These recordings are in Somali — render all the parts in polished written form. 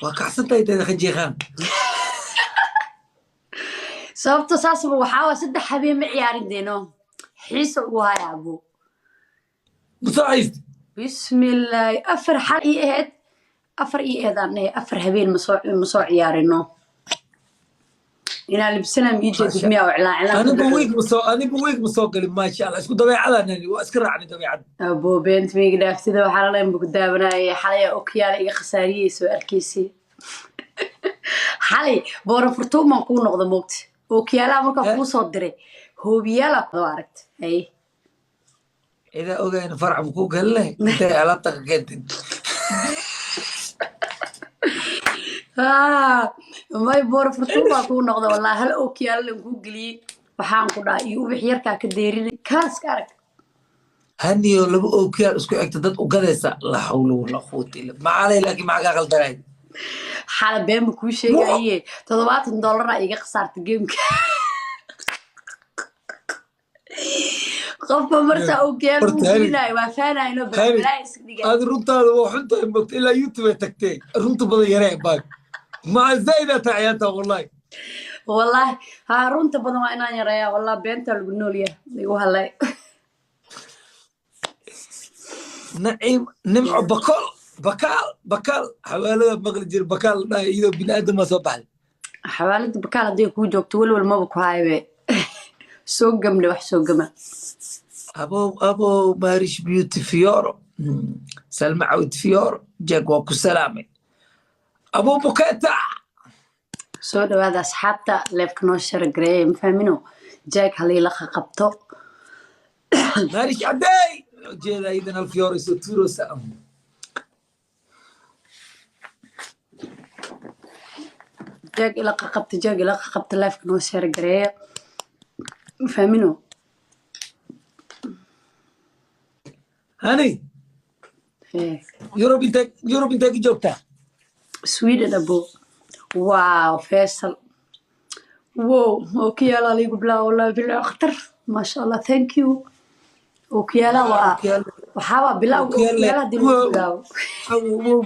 Waa kacsantahay dee khanjeekhaan. Sababta saasba waxaa waa 3 habeen ma ciyaarin deeno, xiisa ugu haya abo. Musaacist. Bismillaahi, 4 xal ii ahayd, 4 ii ahayd aan dhahay, 4 habeen ma soo ciyaarino. Inaa libsanaa ii jeedid miyaa oo cilaan cilaan ku Anigu dhaco. Week ma soo galin, maasha Allah. Isku dabeecadaan waa iska raacnay dabeecad. Abo, beent miiga dhaaftida. Waxaa la dhahay ku daawanayay xalay, okiyaala iga khasaariyey, soo arkaysay xalay boora furtuumaan kuu noqda moogta, okiyaalaha markaa kuu soo diray hoobiyaala ku aragta ay. Cidaa ogayn farac buu ku galinay intay alaabta ka keentin. May, boora furtuumaa kuu noqda wallahi. Hal okiyaala lan kuu geliyey, waxaan ku dhahay iyo ubax yarkaa ka deerinay, kaaliska arag. Haniyo laba ookiyaal isku egta dad u gadaysa, la xawla wala quwata illa macalay, laakiin maxaa kaa qaldanay? Xala beenba kuu sheegaye, $70 iga khasaarta gameka. Qofba marsaa okiyaal uu Horta, Hani- gelinayo waa faanayno. Hani, balbalaa iska dhigay. Aad runtaada waa xuntahay mogta, ilaa YouTube ay tagtee. Runta badan yaree baag maca zaa'idaa taa ciyaarta wallahi. Wallahi haa, runta badan waa inaan yareeyaa. Wallahi beentaa lagu nool yahay, igu halay. Naciim Nimco Bakol Bakaal Bakaal, xawaalada maqli jira Bakaal la dhahay, iyadoo bini aadam baa soo baxday. Xawaalada Bakaal hadday kuu joogto, welwel maba ku haybe. Soo gamle, wax soo gama. Abow abow, Marish Beauty Fioro, Salma Cawd Fioro, Jack waa ku salaamay, Abuu Buketa. Soo dhawaada asxaabta, leefka noo share gareeya, ma fahmino? Jack haliila qabto. Marish Cadey ujeeda idan hal Fioro soo tuurosa. Jack ila qabta, Jack ila qabta, leefka noo share gareeya, ma fahmino? Hani. Yurub intee ka joogtaa? Sweden abo. Wow, Faisal, wow, ookiyaala liigu bilaa, wallahi bilaa khatar, maasha Allah, thank you. Ookiyaala waa waxaaba bilawga ookiyaala hadii lagu bilaabo.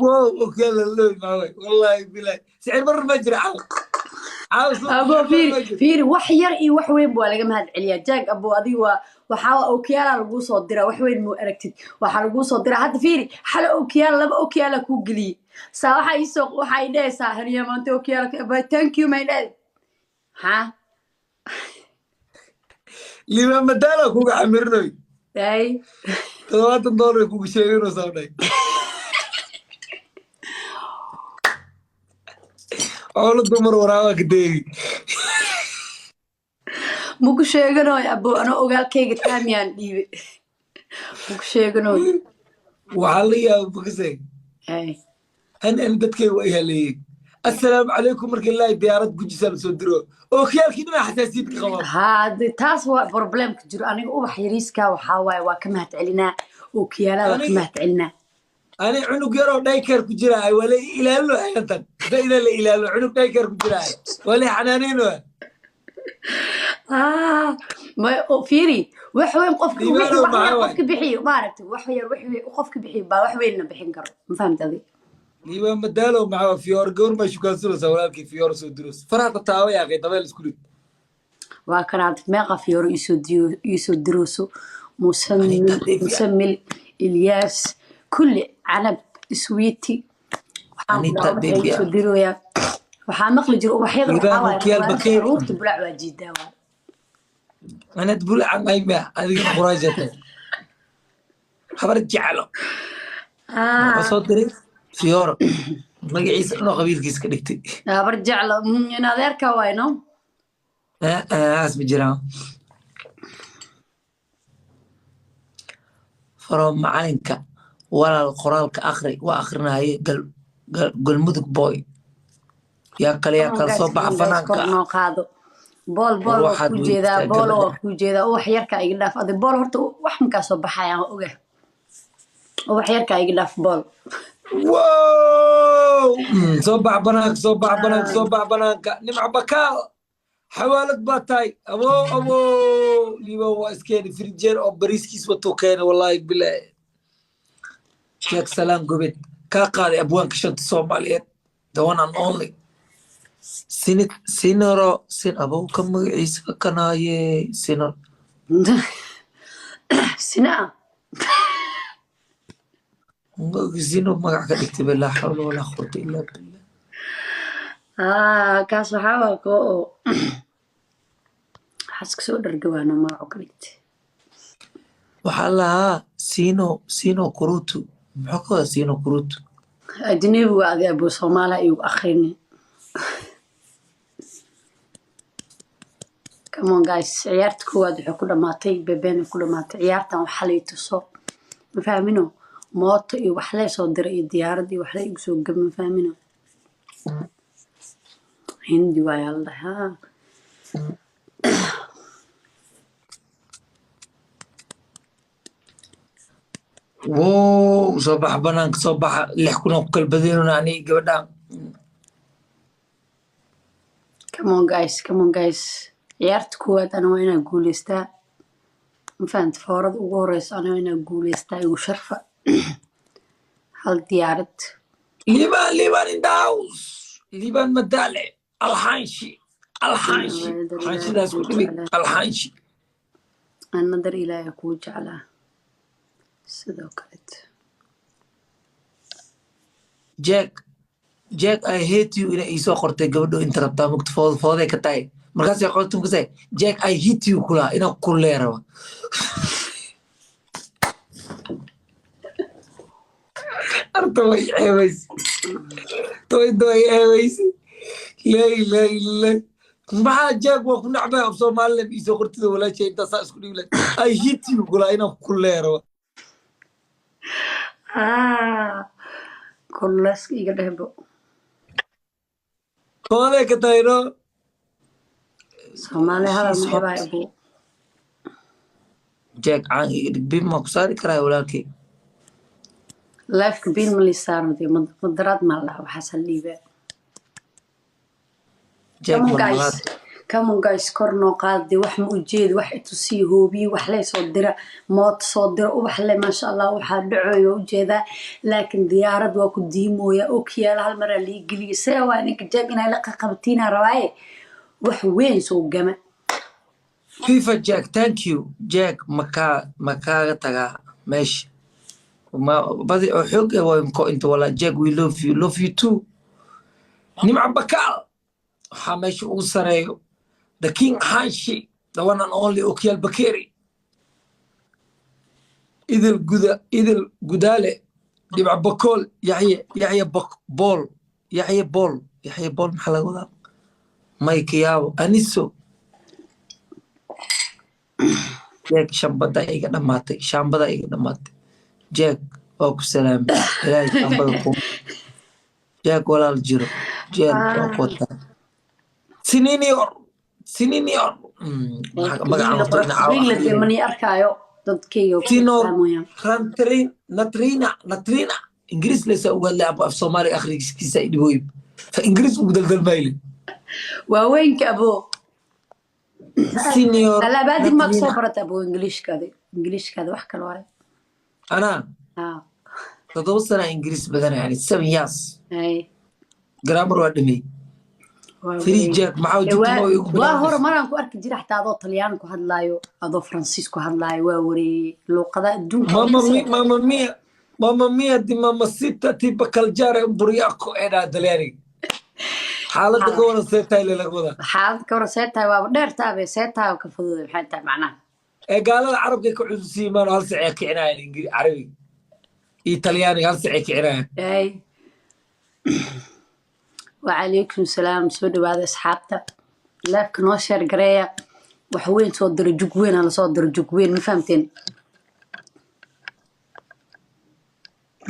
Wow, okyaala loo maaway, wallahi bilahi sicir barar ma jira caaw caaw suuqa abo sicir barar fiiri ma jira. Fiiri, wax yar iyo wax weyn waa laga mahad celiyaa. Jack abo, adiga waa waxaa ookiyaala laguu soo diraa, wax weyn muu aragtid, waxaa laguu soo diraa. Hadda fiiri, xala ookiyaala, laba ookiyaala kuu geliyey, saa waxaa iisoo waxaa i dhehaysaa haniya maanta ookiyaala bye, thank you, my dad ha. Liimaan madaala kuga camirinoy. Ay. $70 kugu sheeganaysaa dhay, xoolo dumar waraabaa ka deegi. Maku sheeganoy abo, anoo ogaalkayga taamiyaan dhiibe, maku sheeganoy. Waxaa la yaaba makasay. Ay. Hani dadkay waa ihaleeyey, assalaamu calaykum, markii laahi diyaarad gujisaa lasoo diro ookiyaalkii dhinaca xasaasiyad ka qabaan. Haa, taas waa problemka jiro. Aniga ubax yariiska waxaa waaye waa ka mahad celinaa, ookiyaalaha waa ka mahad celinaa. Ani cunug yaroo daycare ku jira waa la ilaalino, hayantan zaida la ilaalino, cunug daycare ku jira waa la xanaaneyno. Ah, fiiri, wax weyn qofka Liibaanow wax yar maxaa waay? Qofka bixiyo, maaragtay, wax yar, wax weyn qofka bixiyo baa wax weynna bixin karo, ma fahamta adi? Liibaan madaalow maxaa Fiyoor gabar maa shukaansanaysaa walaalkii Fiyoor soo diros faraha tataaba yaaqay dabeel isku rid. Waa kanaad meeqa Fiyooro iisoo diyo iisoo dirooso, Musamil. Anita Devia. Musamil, Ilyaas, kulli canab iswiiti, waxaan ku Anita dhahaa waxay Devia. iisoo dirooyaa. Waxaa maqli jiro ubaxyada Liibaan waxaa waaye Okiyaal riwaayadda Bakeeri. Caruurta bulac waa jiidaa waay. Anad bulacan aymia adiga quraajata habar jeclo. Wuxuu soo diray Fiyooro magaciisa dhanoo qabiilkiisa ka dhigtay. Habar jeclo, in adeerka waay no. Aas ma jiraan from macalinka walaal, qoraalka akhri, waa akhrinaye. Galmudug boy, yaa kale, yaa kale soo baxa Guys, kor fanaanka. Noo qaado bool War bool waa waxaad kuu jeedaa. weydiistaa Bool gabadha. Waa kuu jeedaa. Ubax yarka iga dhaaf adi bool, horta wax makaa soo baxayaan waa oga. Ubax yarka iga dhaaf bool. Wow! Soo bax banaanka, soo bax banaanka, soo bax banaanka. Nimco Bakaal, xawaalad baa tahay. Abo abo, Liiban waa iskeeni frinjeer oo bariiskiis watuu keenay, wallaahi bilaahi. Sheekh Salaan Gobed kaa qaaday, abwaanka shanta Soomaaliyeed. The one and only. Sinit sinoro sin abow ka magaciisa ka kanaaye sinor. Sinaa. Sino magac ka dhigtay ba, laa xawla walaa quwata illaa billah. Ah, kaas waxaa waa koo oo waxaas kasoo dhargawaano magacu ka dhigtay. Waxaa lahaa sino sino kurutu, muxuu ka wadaa sino kurutu? Ajnabi waa adi abu, Soomaaliya igu akrini. Come on guys, ciyaarta koowaad waxay ku dhamaatay bebena ku dhamaatay. Ciyaartan waxaa lay tuso, ma fahmino? Mooto iyo wax lee soo diray iyo diyaarad iyo wax lee igu soo gab, ma fahmino? Hindi waayaa la dhahaa. Wow, soo baxa banaanka, soo baxa. 6,000 oo ku kala badinona aniga gabadhaan. Come on guys, come on guys, ciyaarta koowaad ana waa inaa guuleystaa, ma fahanta? Foorada ugu horeyso ana waa inaa guuleystaa. Igu sharfa hal diyaarad. Liban, Liban in the house. Liban madale alxaanshi, alxaanshi, xaanshidaas ku dhibi alxaanshi. Anadar Ilaahay kuu jeclaa sidoo kaleeto. Jack, Jack, I hate you ina iisoo qortay gabadho inta rabtaa mugta food fooday ka tahay. Markaasay qortay, markaasay "Jack, I hate you" kulaa inaan kullee raba. Arta way ceebayse, toyda way ceebayse. Lay lay lay, maxaa "Jack waa ku nacbay" af Soomaaliland iisoo qortida walaashay intaasaa isku dhibi lahay. "I hate you" kulaa inaan kullee raba. Ah, kulleeska iga dhehbo. Fooday ka tahay no. Soomaali hadal She's hot. Maxay abu? Jack caan iga dhig, bim maa ku saari karaa walaalkay. Lifeka biin ma lii saaran dee, madaraad maa la dhahaa, waxaas la dhiibaa. Jack. Come on guys. Marmalaad. Come on guys, kor noo qaada dee. Wax ma ujeedi, wax itusiya, hoobiye wax lee soo dira, mooto soo dira, ubax le, maasha Allah. Waxaa dhacoyo waa ujeedaa, laakiin diyaarad waa ku diimooya. Okiyaala hal maraa lii geliya. See waa ninka Jack inay la qaqabtiinaa rabaaye, wax weyn soo gama. FIFA Jack, thank you Jack. Makaa makaaga tagaa meesha ma badi oo xoog eh waa mko inta walaa. Jack, we love you, love you too. Nimca Bakaal waxaa meesha ugu sareeyo the king Hanshi, the one and only Okiyaal Bakeri, Idil Guda, Idil Gudaale, Dhibca Bakool, Yaxye, Yaxye Bak Bool, Yaxye Bool, Yaxye Bool, maxaa laga wadaa? Mike Yaabo, Aniso Jack. Shambada iga dhamaatay, shambada iga dhamaatay. Jack waa ku salaamay, Ilaahay shambada ku. Jack walaal jiro, Jack waa ku wataa. Sininior, Sininior, magacan horta ina caawa. Wiigla dee mani arkaayo dadkayga ku Sinor. Salaamoyaan. Rantrin natrina natrina, Ingiriis leysa uga hadlay abo, af Soomaaliga akhrigiisa idhibooyib fa Ingiriis ugu daldalmayle. Waaweynka abo. Senior. Alaabaadi maa kasoo Natrina. barata abo Ingiliishkaada? Ingiliishkaada wax kale waayo. Anaa 7 sana Ingiriis badan, yani 7 years. Ay. Grammar waa dhamey. Waa Free. weyn. Jack maxaa Ee, jigta ma igu waa hore bilaabaysa. Maraan ku arki jira xataa adoo Talyaan ku hadlaayo, adoo Faransiis ku hadlaayo, waa wareeyey luuqada adduunka. Mamma mia, mamma mia, mamma mia di mamacita tipo calgiare un buriaco ee dhaa Talyaaniga. Xaaladda ka waran, see tahay laga wadaa. Xaalad ka waran, see tahay, waaba dheer taabe, see tahay ka fududay, maxay tahay macnaha? Ee gaalada carabkay ka cususiimaan, hal sacay kicinayaan Carabiga iyo Talyaaniga hal sacay kicinayaan. Ay, wacalaykum salaam, soo dhawaada asxaabta. Liveka noo share gareeya, wax weyn soo diro, jug weyn hala soo diro, jug weyn, ma fahamteen?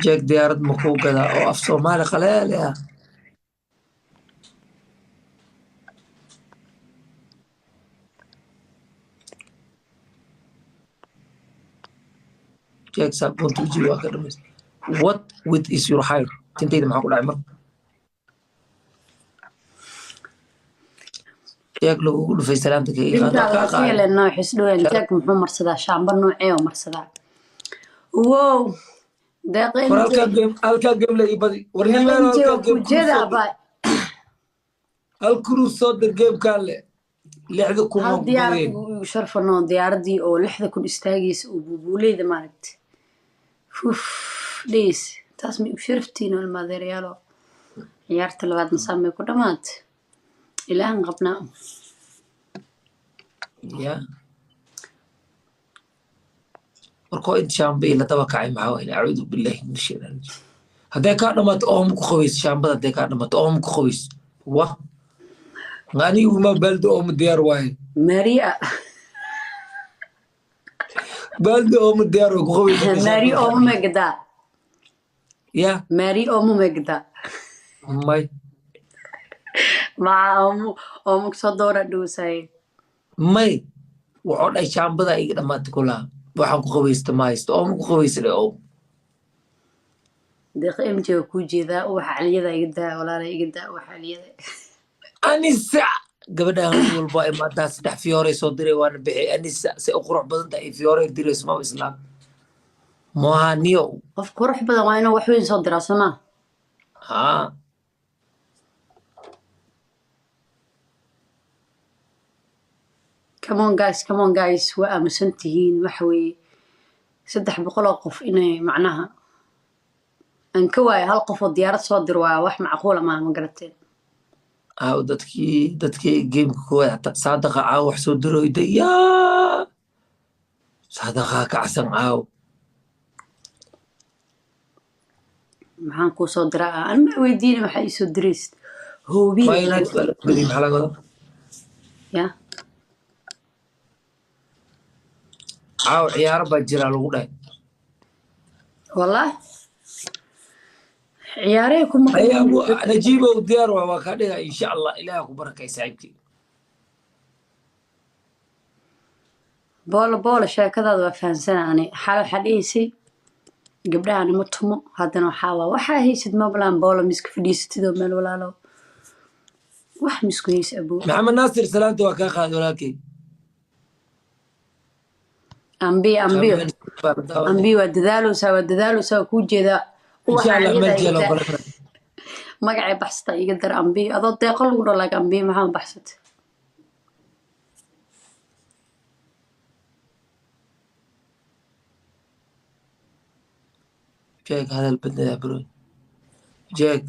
Jeeg diyaarad ma kuu gadaa oo af Soomaali qaleele ah? Jeeg saabuunta wejiga waa ka dhamays. What with is your hair? Tintayda maxaa ku dhacay marka? Jeeg lagugu dhufay salaamta kaga qaad. Intaa Waa kaa waa ka qaaday. helena, waxay isdhoween Jack muxuu marsadaa, shaamba noocee oo marsadaa? Wow. Deeqa War MJ. halkaa game, halkaa game la ii badi. War Deeqa Liibaano, MJ halkaa waa kuu game jeeda cruise soo dir. abaa. Hal cruise soo dir gamekaan le 6000 Hal waan ku diyaarad badiyey. igu sharfano, diyaaradii oo 6000 istaagaysa oo buubuuleyda maaragta fuf dheys, taas ma igu sharaftiin, ilmaadeerayaalo. Ciyaarta labaad masaamay ku dhamaatay, ilaahan qabnaa. Ya markoo inta shaamba ila daba kacay, maxaa waye? Acuudu billahi min ashaytaan rajiim. Hadday kaa dhamaato ooma ku qabays shaambada, hadday kaa dhamaato ooma ku qabays wa anigu ma baaldi ooma diyaar waaye. Maria. Baaldi ooma diyaar waay ku qabays hadday Mari shaambada kaa ooma dhamaato. Megadaa. Ya. Mari ooma megadaa. May. Maca oomo oomo kusoo doora dhowsaaye. May, wuxuu dhahay shaambada iga dhamaatay kulaha, waxaan ku qabaysta ma haysto, ooma ku qabaysa dhe oom. Deeqa MJ waa kuu jeedaa, ubaxa caliyada iga daa, walaala, iga daa ubaxa caliyada. Anisa gabadhaan walba imaadaa saddex fiyoorey soo diray, waana bixi. Anisa say u qurux badan tahay, fiyoorey dirayso maba islaam mohaniyo. Qof qurux badan waa inuu wax weyn soo diraa, soo maa? Haa. Come on guys, come on guys, waa aamusan tihiin. Waxa weeye 300 oo qof inay macnaha aan ka waayo hal qof oo diyaarad soo dir waa wax macquula maaha, ma garateen? Aaw dadkii gameka koowaad xataa Saadaqa caaw wax soo diroyda, yaa Saadaqa kacsan caaw. Maxaan kuu soo diraa? An ma weydiina waxaa ii soo diraysid hoobiya. Ma United baa laga badiyay, maxaa laga wadaa? Ya. Caaw ciyaaro baa jira lagu dhahay. Wallah ciyaarey ku maqan. Ayaa abu Najiibow diyaar waa kaa dhigaa insha Allah, Ilaah ku barakay saaxiibkii. Boolo boolo, sheekadaada waa fahansana ani. Xal waxaa dhihaysay gabdhaha nima tumo, haddana waxaa waa waxaa haysid mablaan boolo miska fadhiisatid oo meel walaalo wax misku haysa abuu. Maxamed Naasir, salaanta waa kaa qaaday walaalkay. Ambiyo ambiyo. Champions baa la daawanaya. Ambiyo, waa dadaalowsaa, waa dadaalowsaa, waa kuu jeedaa insha ubaxa Allah caliyada meel iga jeelo daa. kale. Magacay baxsata iga dar ambiyo, adoo deeqo lagu dhalo laakiin ambiyo maxaa baxsatay? Jeeg hadal badnadaa bro. Jeeg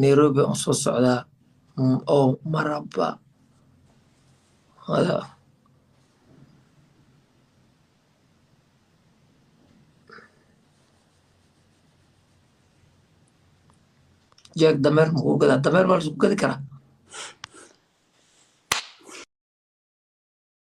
Nairobi aan soo socdaa oo maraba. Hada jeeg dameer makuu gadaa? Dameer maa laisku gadi karaa?